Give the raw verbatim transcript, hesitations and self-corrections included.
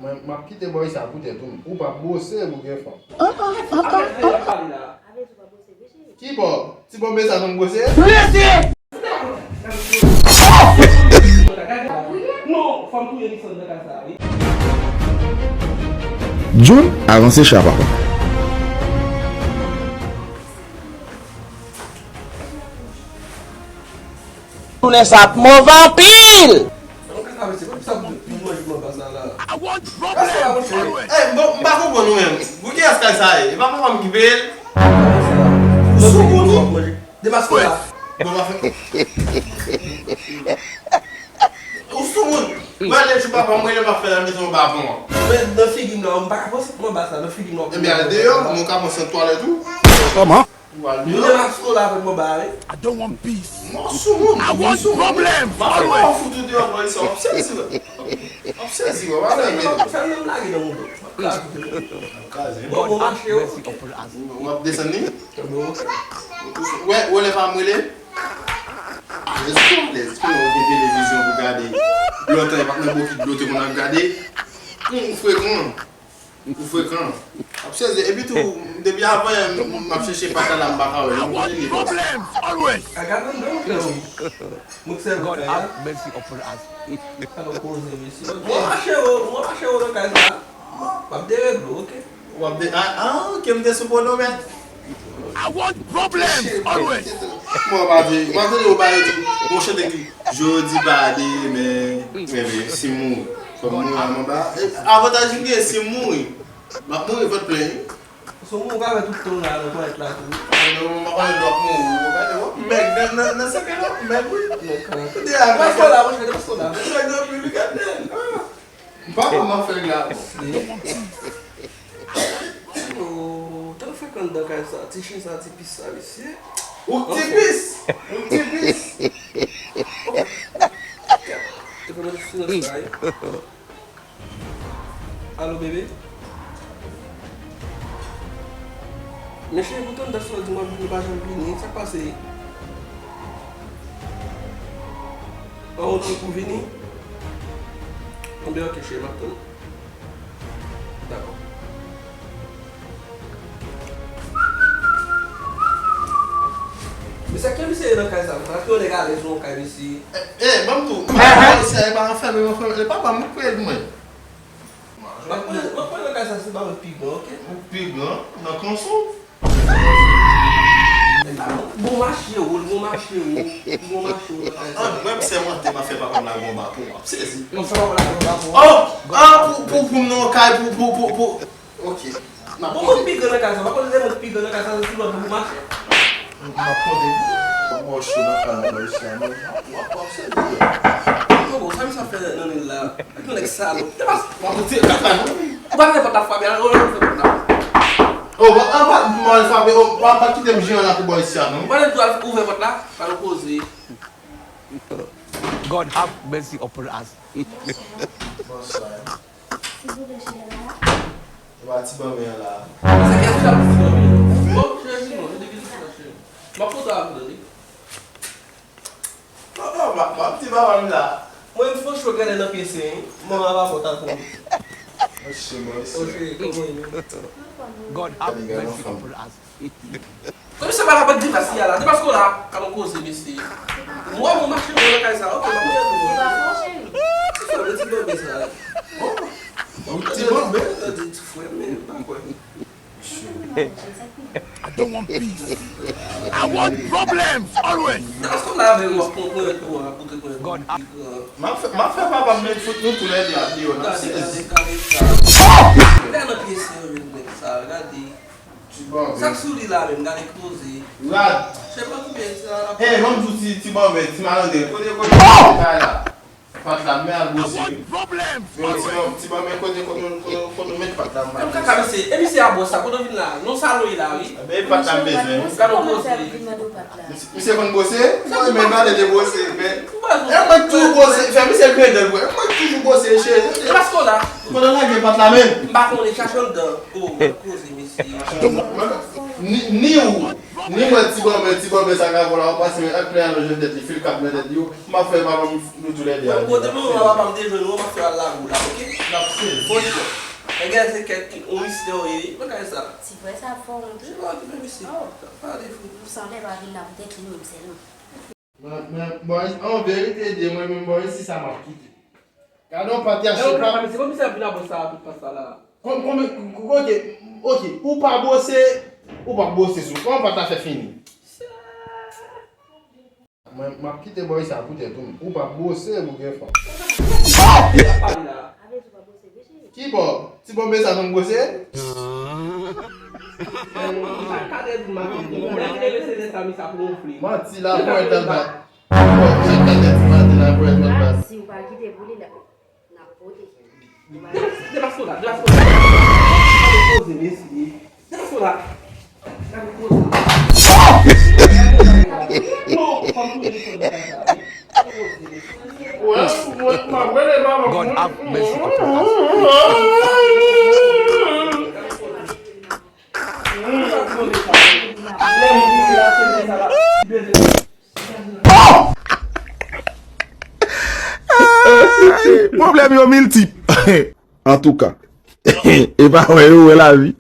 Mwen, m ap kite bòy sa poutèt ou. Ou p ap bwose pou gen fanm. Ki bò? Ti bò bezwen nou bwose? Lese! Non, fò m touye Lisandre nan kay sa, wi. John, avanse cha papa. Tounen sa ap move anpil. Hey, bon, m pa konprann ou menm. Pou kiyès kay sa ye? E pa papa m ki peye l? Ou soumoun wi. Depaske la. Bon, pa fè. Ou soumoun. Mwen, lè jou papa m, mwen, lè m ap fè la, mete yon ba pran. Men, nan figi m la, m pa ka panse pou m anba sa, nan figi m la. Ebyen, al deyò, mwen ka panse nan twalèt ou. Kòman? Ou al deyò. Mwen, depaske la, avèk mwen, ba, wi. I don't want peace. Mwen, soumoun. I want problem. Mwen, mwen, fout ou deyò, mwen, sa, w ap sezi, wè. W ap sezi, wè, w ap sezi. Fè m menm lage nan moudo. W ap kraze. Bon, bon, mache, w ap desann li? Wè, wè lè pa m rele? Lèzkou, lèzkou, ou gen televizyon pou gade. Lontan, e pa t nan bokit dlo te konn ap gade. Ou frekan. Ou frekan. Ap sezi. Epi tou, depi avan, m ap chèche pata la, m pa ka wè l. M konnen li. Problem, always. A gade m, frè. Mwen ki sèvi kay la. Alò, poze, mesye. Mwen mache wo, mwen mache wo nan kay sa. W ap deregle w, oke? W ap de-, ah, ah, oke, m te sou pwonomèt. I want problems always. Bon, pa di, pa di, ou pa di, bon, chante ki, jodi pa demen, men, men, si m mouri, fò m mouri anba. Eh, avantaj m gen, si m mouri, m ap mouri vant plen. Si w mouri, ou ka fè tout tan w la nan twalèt la tou. Ah, non, m pa konnen lè w ap mouri, ou gade, w ap mèg nan, nan, nan sèkèy la, w ap mèg, wi. Depaske w la, monchè, depaske w la. Mèg anpil, wi, gade. Ah. M pa kòman fè la. Oh, tan frekan anndan kay sa. Ti chen sa, ti pis sa, mesye. Ou k ti pis! Ou k ti pis! Te fè mwen silans la, wi. Alo, bebe? Men cheri, poutan m ta sot di mwen li pa janm vini. Sa k pase? An, ou di pou vini? Anben, oke, cheri, m ap tann. Dakò. Mesye, ki misye ye nan kay sa? Paske yon nèg alèz nan kay, mesye. Eh, eh, ban m tou. Mesye, e pa anfèmen, anfèmen. E papa m ki peye l pou mwen. M ap pran, m ap pran nan kay sa, se pa mwen pi gran, oke? Ou pi gran nan kanson. Bon mache wo, bon mache wo, bon mache wo. An, mwen m sèmante m ap fè papa m lage yon baton, w ap sezi. Yon fè papa lage yon baton. Oh! Ah, pou, pou, pou m nan yon kay, pou, pou, pou, pou. Oke. Bon, mwen pi gran nan kay sa, pa konn lè mwen pi gran nan kay sa, se sou lòd pou mache. M ap konte. Mwen cho nan kay la, bò isi a, mwen. W ap, w ap sezi. Bon, bon, sa misye ap fè nan nèg la? Ak yon nèg salòp. Te pas, w ap tire kat la, non? Ou pa gen pòt la frape, alò, ou fè pòt la. Oh, bon, an pa, mwen frape, oh, pa, pa kite m jere la pou bò isi a, non? Ou pa gen dwa ouvè pòt la, pa nou koze. God have mercy upon us. Bonswa. Silvouplè, cheri, la. Ou pa ti banmen an la. Sa ki ap fè ti banmen an? Bon, cheri, non, li te gen sa, cheri. M ap foto avè li. Papa, papa, ti papa m la. Mwen, m fò chwe gade nan pye se, wi. Manman pa fò ta tonbe. Monchè, bon, isi. Monchè, kòman ye menm? God have mercy upon us. Komisè pa la bank di pasi a la. Depaske w la, ka nou koze, mesye. Mwen, mwen mache mwen nan kay sa. Oke, m ap mete nou. Se sa, mwen ti bebe sa. Ou ti bebe? Ti frè, men, m pa kwè. I don't want peace. I want problems always. Nan kòm la avè w ap pran pwen tou a pou te pwen. God, pi gran. M ap fè, m ap fè papa m met fout nou toulède ap deyò nan sezi. Gade, gade, gade sa. Gade nan pye se yo menm nèg sa, gade. Ti bò sa k sou li la menm, gade koze. Rad. Chèf la konbyen ti la la. Hey, ban m di w ti, ti bò men, ti malandren. Kote, kote, kote kay la. Pat la, men al bwose wi. Yo, ti bò, ti bò, men kote, kote, kote, kote w met pat la, m pa. Menm kaka, mesye, e misye a bwè sa, kote w vin la? Non, salon li la, wi. Ebyen, e pat la m bezwen. Gade w bwose. Misye, misye konn bwose? Mwen, men gade de bwose, men. E mwen k toujou bwose, fè misye grendèl, bwè. E mwen k toujou bwose, cheri. E paske w la. Kote w lage pat la, men? M pa konnen, chache anndan. Oh, koze, mesye. Ni, ni ou. Ni mwen ti bòbè, ti bòbè sa ka vòlò, w pase men ak plen alonje tèt li, fil k ap nan tèt li, m ap fè papa m nou toulède. Mwen kote mwen, papa m te jwenn ou, m ap fè al lago la, oke? N ap se. Fò di. Nèg la se kèk yon mistè ou ye, mwen ka sa. Ti frè sa fò, wi. Se pa okipe misye. Oh. Pale fou. Ou sanble pa vin la pou tèt li menm sèlman. Men, men, Boris, an verite, di mwen menm, Boris, si sa m ap kite. Gade yon pati a chita. Se kòm misye ap vin ap sa tout tan sa la. Kon, kon, ok, ok, ou pa bwose, ou pa bwose sou. Kòman pati a fè fini? Mwen, m ap kite Boris sa pou tèt ou. Ou pa bwose, ou gen fòs. Ki bò? Ti bòbè sa konn bwose? Manti la, pwen tan bat. Bon, chak katè ti maten la, pou èt mwen bat. Si w pa kite pou li la, n ap pote. Depase la, depase la. Gade koze, mesye. Depase la. Gade koze. Non, fò m touye mesye. Gade koze, mesye. Wè, mwen, mwen, mwen, mwen, mwen. God have mercy upon us. Pwoblèm yo miltip. Antouka, e pa wè yo wè lavi.